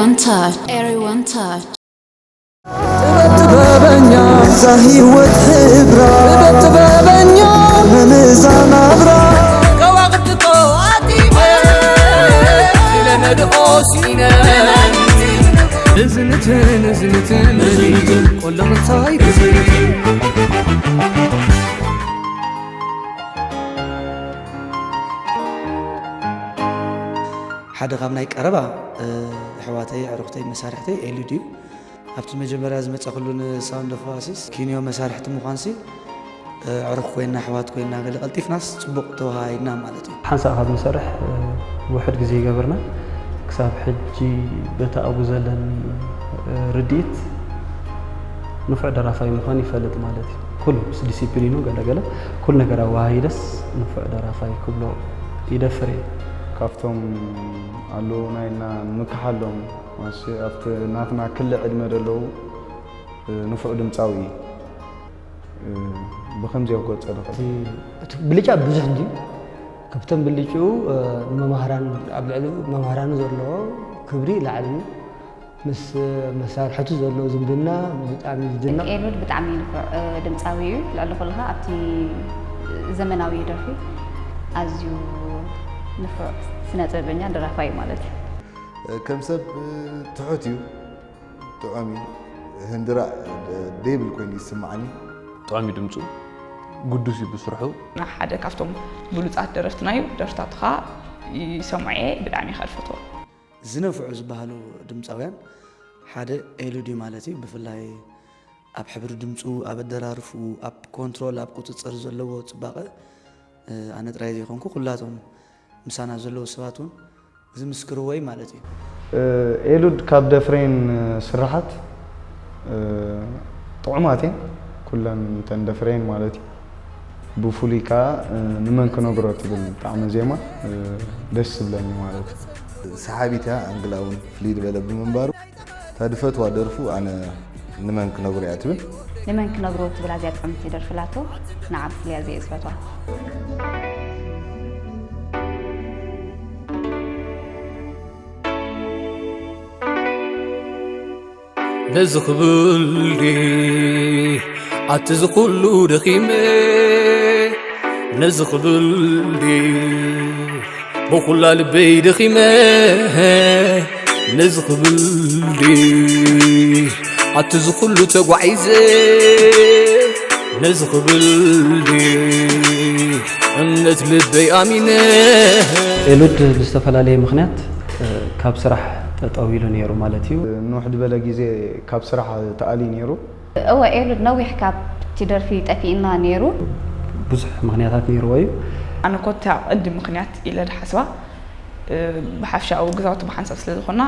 One touch, everyone touch. ጥበበኛ እዛ ህይወት ሕብራ ጥበበኛ መመዛና ብራ ከዋኽብቲ ተዋቲፈ ኢለ ነድኦ ሲነ እዝንትን እዝንትን በሊጅ ቆለኽታይ ብዝብል ሓደ ካብ ናይ ቀረባ ኣሕዋተይ ኣዕሩኽተይ መሳርሕተይ ኤሉድ እዩ። ኣብቲ መጀመርያ ዝመፀኽሉ ንሳውንድ ኦፍ ኦኣሲስ ኪንዮ መሳርሕቲ ምዃንሲ ኣዕሩኽ ኮይና ኣሕዋት ኮይና ገለ ቀልጢፍናስ ፅቡቕ ተወሃሂድና ማለት እዩ። ሓንሳእ ካብ ንሰርሕ ውሕድ ግዜ ይገበርና ክሳብ ሕጂ በቲ ኣብኡ ዘለን ርድኢት ንፉዕ ደራፋይ ምዃን ይፈልጥ ማለት እዩ። ኩሉ ምስ ዲሲፕሊኑ ገለገለ ኩሉ ነገር ኣወሃሂደስ ንፉዕ ደራፋይ ክብሎ ይደፍር እየ። ካብቶም ኣለዉ ናይና ንምክሓሎም ማሲ ኣብቲ ናትና ክሊ ዕድመ ዘለዉ ንፉዕ ድምፃዊ እዩ። ብከምዚ ክገልፆ ዝኽእል እቲ ብልጫ ብዙሕ እንድዩ። ካብቶም ብልጭኡ ንመማህራን ኣብ ልዕሊ መማህራኑ ዘለዎ ክብሪ ላዕሊ እዩ። ምስ መሳርሕቱ ዘለዎ ዝምድና ብጣዕሚ ዝድነቕ። ኤሉድ ብጣዕሚ እዩ ንፉዕ ድምፃዊ እዩ። ልዕሊ ኩሉ ከዓ ኣብቲ ዘመናዊ ደርፊ ኣዝዩ ንፉዕ ስነ ጥበበኛ ደራፋይ ማለት እዩ። ከም ሰብ ትሑት እዩ፣ ጥዑም እዩ፣ ህንድራእ ደይብል ኮይኑ ይስምዓኒ። ጥዑም እዩ ድምፁ፣ ግዱስ እዩ ብስርሑ። ሓደ ካብቶም ብሉፃት ደረፍትና እዩ። ደርፍታቱ ከዓ ይሰምዖ እየ፣ ብጣዕሚ እየ ከዓ ዝፈትዎ። ዝነፍዑ ዝበሃሉ ድምፃውያን ሓደ ኤሉድ እዩ ማለት እዩ። ብፍላይ ኣብ ሕብሪ ድምፁ፣ ኣብ ኣደራርፍኡ፣ ኣብ ኮንትሮል፣ ኣብ ቁፅፅር ዘለዎ ፅባቐ ኣነ ጥራይ ዘይኮንኩ ኩላቶም ምሳና ዘለዉ ሰባት እውን ዝምስክርዎ እዩ ማለት እዩ። ኤሉድ ካብ ደፍሬን ስራሓት ጥዑማት እየን ኩለን እተን ደፍሬን ማለት እዩ። ብፍሉይ ከዓ ንመን ክነግሮ ትብል ጣዕመ ዜማ ደስ ትብለኒ ማለት እዩ። ሰሓቢት እያ፣ ኣንግላ እውን ፍልይ ዝበለ ብምንባሩ። እታ ዝፈትዋ ደርፉ ኣነ ንመን ክነግሮ እያ ትብል። ንመን ክነግሮ ትብል ኣዝያ ጥዕምቲ ደርፊ ኣላቶ፣ ንዓ ብፍሉይ ኣዝየ እየ ዝፈትዋ። ነዚ ክብል ድየ ኣቲ እዚ ኩሉ ደኺመ ነዚ ክብል ድየ ብኹላ ልበይ ደኺመ ነዚ ክብል ድየ ኣቲ እዚ ኩሉ ተጓዒዘ ነዚ ክብል ድየ እምነት ልበይ ኣሚነ። ኤሉድ ብዝተፈላለየ ምኽንያት ካብ ስራሕ ጠጠው ኢሉ ነይሩ ማለት እዩ። ንውሕ ዝበለ ግዜ ካብ ስራሕ ተኣልዩ ነይሩ። እወ ኤሉድ ነዊሕ ካብቲ ደርፊ ጠፊእና ነይሩ። ብዙሕ ምኽንያታት ነይርዎ እዩ። ኣነ ኮታ ቀንዲ ምኽንያት ኢለ ዝሓስባ ብሓፍሻዊ ገዛውቲ ብሓንሳብ ስለ ዝኾና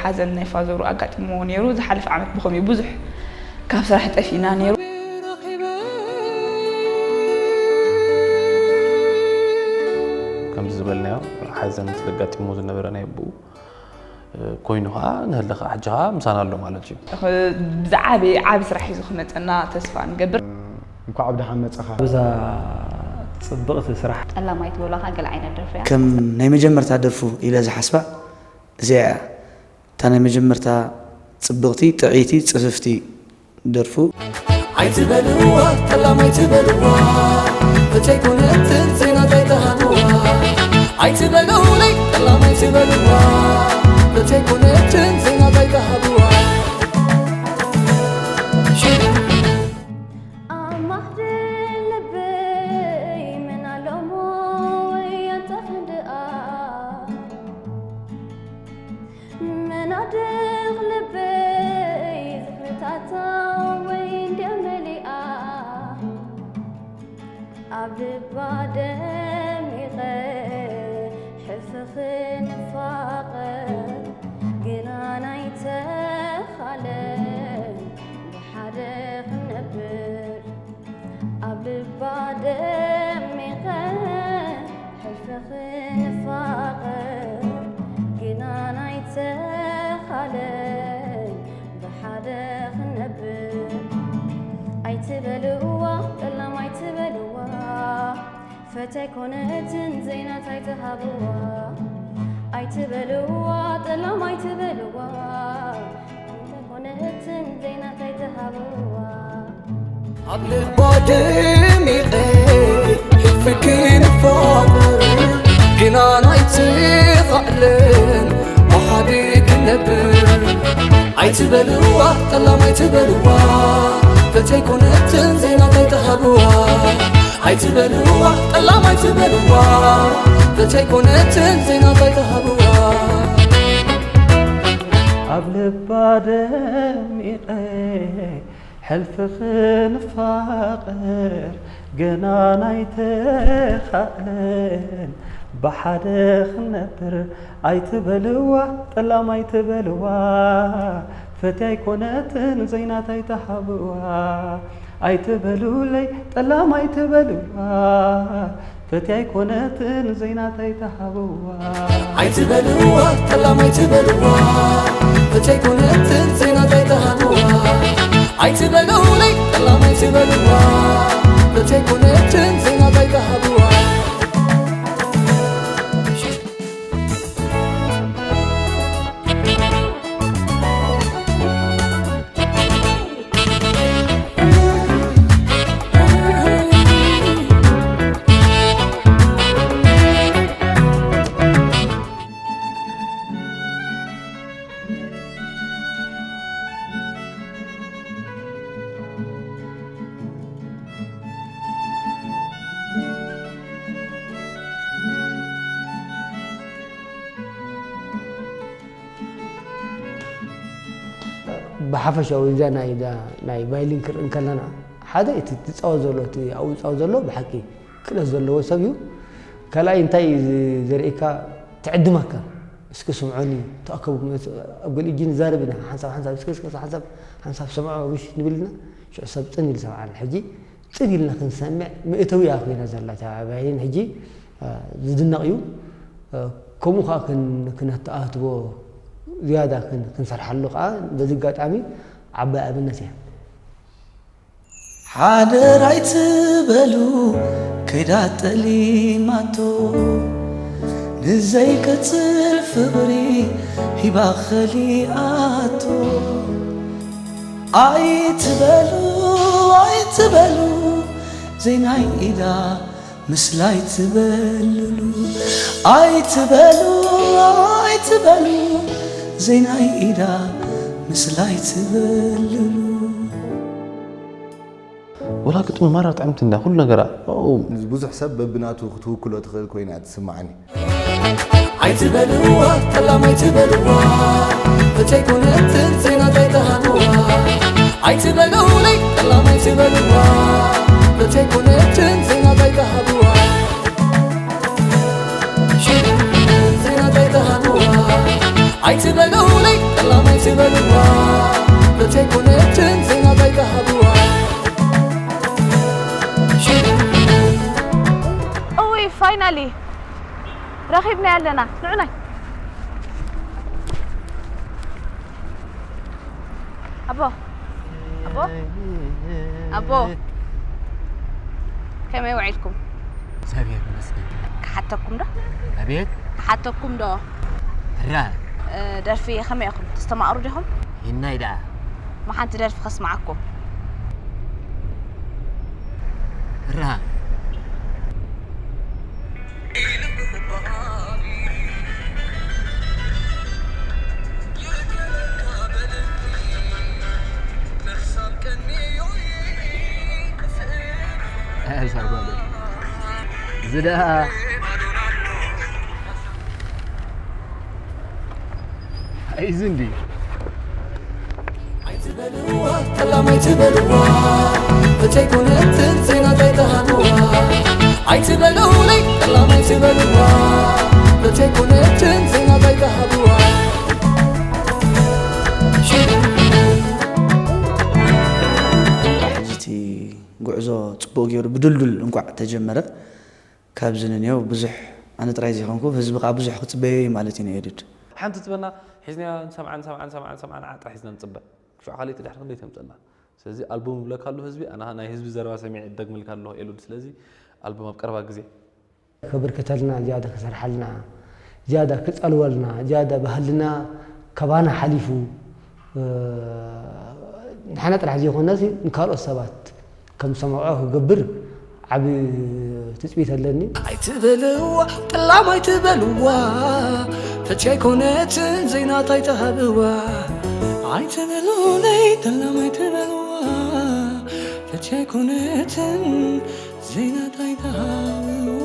ሓዘን ናይ ፋዘሩ ኣጋጢምዎ ነይሩ። ዝሓለፈ ዓመት ብኸምኡ ብዙሕ ካብ ስራሕ ጠፊእና ነይሩ። ከምዚ ዝበልናዮ ሓዘን ስለጋጢሞ ዝነበረ ናይ ኣቦኡ ኮይኑ ከዓ ንህለ ከዓ ሕጂ ከዓ ምሳና ኣሎ ማለት እዩ። ብዝዓበየ ዓቢ ስራሕ ሒዙ ክመፀና ተስፋ ንገብር። እንኳዕ ብደሓን መፀኻ። ብዛ ፅብቕቲ ስራሕ። ጠላማይ ትበልዋ ከዓ ገለ ዓይነት ደርፊ እያ። ከም ናይ መጀመርታ ደርፉ ኢለ ዝሓስባ እዚኣ እያ። እታ ናይ መጀመርታ ፅብቕቲ፣ ጥዕይቲ፣ ፅፍፍቲ ደርፉ። ኣይትበልዋ ጠላም ኣይትበልዋ፣ እንተይኮነ እትን ዜና እንታይ ተሃብዋ። ኣይትበሉለይ ጠላም ኣይትበልዋ፣ እንተይኮነ እትን ዜና እንታይ ተሃብዋ። ኣማኽድል ልበይ መን ኣሎሞ ወይ ኣንታ ክንድኣ መናድቕ ልበይ ዝኽርታታ ወይ እንድያ መሊኣ ኣብ ልባ ደሚቐ ሕልፊ ክንፋቐር ግና ናይተኻለን ብሓደ ክንነብር ኣብ ልባ ደሚቐ ሕልፊ ክንፋቐር ግና ናይተኻለን ብሓደ ክንነብር ኣይትበልዋ ጠላም ኣይትበልዋ ፈታይ ኮነትን ዘይናታይ ተሃብዋ ኣይትበልዋ ጠላም ኣይትበልዋ እንተኾነትን ዘይናታይ ተሃብዋ። ኣብ ልባ ደሚቐ ሕልፍኪ ንፋቕር ግና ናይትኻዕልን ብሓደ ክነብር ኣይትበልዋ ጠላም ኣይትበልዋ ፈተይ ኮነትን ዘይናታይ ተሃብዋ ኣይትበልዋ ጠላም ኣይትበልዋ ፈተይ ኮነትን ዘይናታይ ተሃብዋ ኣብ ልባ ደሚቐ ሕልፍኺ ንፋቐር ገና ናይተኻእለን ብሓደ ክንነብር ኣይትበልዋ ጠላም ኣይትበልዋ ፈትያ ኣይኮነትን ዘይናታ ኣይትሃብዋ ኣይትበሉለይ ጠላም ኣይትበልዋ ፈትያ ኣይኮነትን ዘይናታ ኣይትሃብዋ ኣይትበልዋ ጠላም ኣይትበልዋ ፈትያ ኣይኮነትን ዘይናታ ኣይትሃብዋ ኣይትበሉለይ ጠላም ኣይትበልዋ ፈትያ ኣይኮነትን ዘይናታ ኣይትሃብዋ ብሓፈሻዊ እዛ ናይ ናይ ቫይሊን ክርኢ እንከለና ሓደ እቲ ትፃወት ዘሎ እቲ ኣብኡ ዝፃወት ዘሎ ብሓቂ ክእለት ዘለዎ ሰብ እዩ። ካልኣይ እንታይ ዘርእካ ትዕድመካ እስኪ ስምዖኒ ተኣከቡ ኣብ ገሊኡ እጂ ንዛረብ ኢና ሓንሳብ ሓንሳብ እስኪ እስኪ ሓንሳብ ሓንሳብ ስምዖ ምሽ ንብል ኢና ሽዑ ሰብ ፅን ኢሉ ሰምዓና ሕጂ ፅን ኢልና ክንሰምዕ መእተዊ እያ ኮይና ዘላ እታ ቫይሊን ሕጂ ዝድነቕ እዩ። ከምኡ ከዓ ክነተኣህትቦ ዝያዳ ክንሰርሓሉ ከዓ በዚ ኣጋጣሚ ዓባይ ኣብነት እያ። ሓደር ኣይትበሉ ከይዳ ጠሊማቶ ንዘይቀጽል ፍቕሪ ሂባ ኸሊኣቶ ኣይትበሉ ኣይትበሉ ዘይናይ ኢዳ ምስላይ ትበልሉ ኣይትበሉ ኣይትበሉ ዘይናይ ኢዳ ምስላይ ትበልሉ ወላ ግጥሚ ማራ ጥዕምቲ እንዳ ኩሉ ነገራ ብዙሕ ሰብ በብናቱ ክትውክሎ ትኽእል ኮይና ትስምዓኒ ኣይትበልዋ ጠላም ኣይትበልዋ ፈተይ ኮነትን ዜና ዘይተሃብዋ ኣይትበሉለይ ጠላም ኣይትበልዋ ፈተይ ኮነትን ዜና ዘይተሃብዋ ዜና ዘይተሃብዋ ኣይትበሉለይ ጠላም ኣይትበልዋ ፈተይ ኮነትን ዜና ዘይተሃብዋ እውይ finally ረኺብናያ ኣለና ንዑናይ ኣቦ ኣቦ ኣቦ ከመይ ውዒልኩም እግዚኣብሔር ይመስገን ክሓተኩም ዶ ኣቤት ክሓተኩም ዶ ራ ደርፊ ከመይ ኢኹም ተስተማቕሩ ዲኹም ይናይ ደኣ ም ሓንቲ ደርፊ ከስምዓኩም ራ ዝዳ ኣይዚ እንዲ ኣይትበልዋ ጠላም ኣይትበልዋ በተይ ኮነትን ዜና ዘይተሃብዋ ኣይትበሉለይ ጠላም ኣይትበልዋ በተይ ኮነትን ዜና ዘይተሃብዋ እቲ ጉዕዞ ፅቡቅ ገይሩ ብድልዱል እንኳዕ ተጀመረ ካብዚ ንንየው ብዙሕ ኣነ ጥራይ ዘይኮንኩ ህዝቢ ከዓ ብዙሕ ክፅበዮ እዩ ማለት እዩ ንኤድድ ሓንቲ ትበና ሒዝናዮ ንሰምዓ ንሰምዓ ንሰምዓ ንሰምዓ ንዓ ጥራሕ ሒዝና ንፅበ ክሻዕ ካልእ ድሕሪ ክንደይ ተምፀና ስለዚ ኣልቡም ይብለካ ኣሎ ህዝቢ ኣነ ናይ ህዝቢ ዘረባ ሰሚዐ ይደግምልካ ኣለኹ ኤሉድ ስለዚ ኣልቡም ኣብ ቀረባ ግዜ ከበርክተልና ዝያዳ ክሰርሓልና ዝያዳ ክጸልወልና፣ ዝያዳ ባህልና ካባና ሓሊፉ ንሓና ጥራሕ ዘይኮነሲ ንካልኦት ሰባት ከም ዝሰምዖ ክገብር ዓቢ ትጽቢት ኣለኒ። ኣይትበልዋ ጠላም ኣይትበልዋ፣ ፈትያ ኣይኮነትን ዘይናታ ኣይትሃብዋ። ኣይትበሉለይ ጠላም ኣይትበልዋ፣ ፈትያ ኣይኮነትን ዘይናታ ኣይትሃብዋ።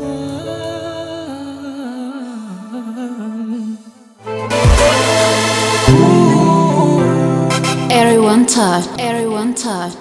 Everyone touch, everyone touch.